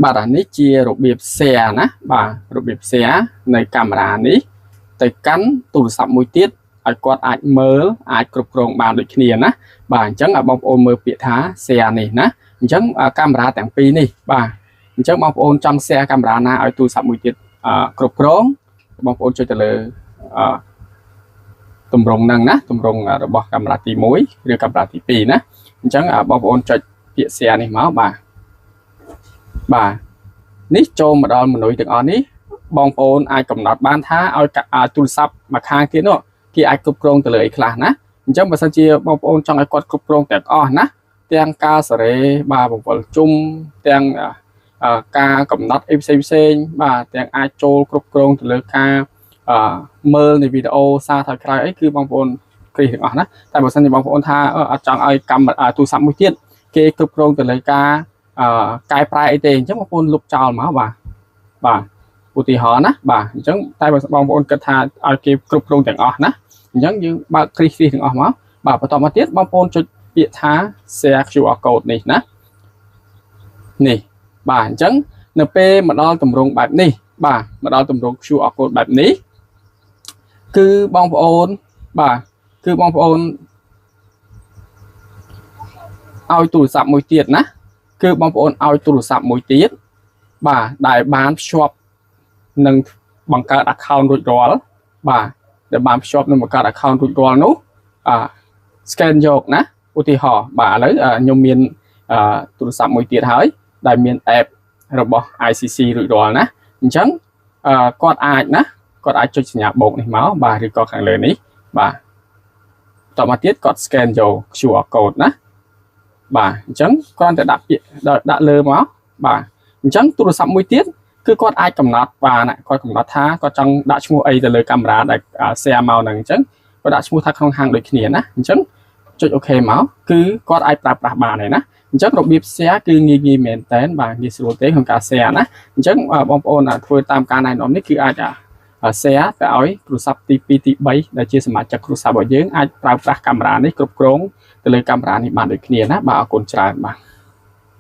បាទអានេះជារបៀប share ណាបាទរបៀប share នៅកាមេរ៉ានេះទៅកាន់ទូរស័ព្ទមួយទៀតឲ្យគាត់អាចមើលអាចគ្រប់គ្រងបានដូចគ្នាណាបាទអញ្ចឹងឲ្យបងប្អូនមើលពាក្យថា share នេះណាអញ្ចឹងកាមេរ៉ាទាំងពីរនេះបាទអញ្ចឹងបងប្អូនចង់ share កាមេរ៉ាណាឲ្យទូរស័ព្ទមួយទៀតគ្រប់គ្រងបងប្អូនចុចទៅលើអឺទម្រង់ហ្នឹងណាទម្រង់របស់កាមេរ៉ាទី1ឬកាមេរ៉ាទី2ណាអញ្ចឹងបងប្អូនចុចពាក្យ share នេះមកបាទបាទនេះចូលមកដល់មនុស្សទាំងអស់នេះបងប្អូនអាចកំណត់បានថាឲ្យទូរស័ព្ទមួយខាងទៀតនោះគេអាចគ្រប់គ្រងទៅលើអីខ្លះណាអញ្ចឹងបើសិនជាបងប្អូនចង់ឲ្យគាត់គ្រប់គ្រងទាំងអស់ណាទាំងការសេរីបាទបង្វិលជុំទាំងការកំណត់អីផ្សេងផ្សេងបាទទាំងអាចចូលគ្រប់គ្រងទៅលើការមើលនៃវីដេអូសារថយក្រោយអីគឺបងប្អូនគ្រីទាំងអស់ណាតែបើសិនជាបងប្អូនថាអត់ចង់ឲ្យកម្មទូរស័ព្ទមួយទៀតគេគ្រប់គ្រងទៅលើការកែប្រែអីទេអញ្ចឹងបងប្អូនលុបចោលមកបាទបាទឧទាហរណ៍ណាបាទអញ្ចឹងតែបើបងប្អូនគិតថាឲ្យគេគ្រប់គ្រងទាំងអស់ណាអញ្ចឹងយើងបើកគ្រីសគ្រីសទាំងអស់មកបាទបន្តមកទៀតបងប្អូនចុចពាក្យថា share QR code នេះណានេះបាទអញ្ចឹងនៅពេលមកដល់ទម្រង់បែបនេះបាទមកដល់ទម្រង់ QR code បែបនេះគឺបងប្អូនបាទគឺបងប្អូនឲ្យទូរស័ព្ទមួយទៀតណាគឺបងប្អូនឲ្យទូរស័ព្ទមួយទៀតបាទដែលបានភ្ជាប់នឹងបង្កើត account រួចរាល់បាទដែលបានភ្ជាប់នឹងបង្កើត account រួចរាល់នោះអា scan យកណាឧទាហរណ៍បាទឥឡូវខ្ញុំមានទូរស័ព្ទមួយទៀតហើយដែលមាន app របស់ ICC រួចរាល់ណាអញ្ចឹងគាត់អាចណាគាត់អាចចុចសញ្ញាបូកនេះមកបាទឬក៏ខាងលើនេះបាទបន្តមកទៀតគាត់ scan យក QR code ណាបាទអញ្ចឹងគ្រាន់តែដាក់ពាក្យដាក់លើមកបាទអញ្ចឹងទូរស័ព្ទមួយទៀតគឺគាត់អាចកំណត់បានគាត់កំណត់ថាគាត់ចង់ដាក់ឈ្មោះអីទៅលើកាមេរ៉ាដែល share មកហ្នឹងអញ្ចឹងគាត់ដាក់ឈ្មោះថាក្នុងហាងដូចគ្នាណាអញ្ចឹងចុច OK មកគឺគាត់អាចប្រើប្រាស់បានហើយណាអញ្ចឹងរបៀប share គឺងាយងាយមែនតើបាទងាយស្រួលទេក្នុងការ share ណាអញ្ចឹងបងប្អូនធ្វើតាមការណែនាំនេះគឺអាច share ទៅឲ្យទូរស័ព្ទទី2ទី3ដែលជាសមាជិកគ្រួសាររបស់យើងអាចប្រើប្រាស់កាមេរ៉ានេះគ្រប់គ្រងទៅលើកាមេរ៉ានេះបានដូចគ្នាណាបាទអរគុណច្រើនបាទ។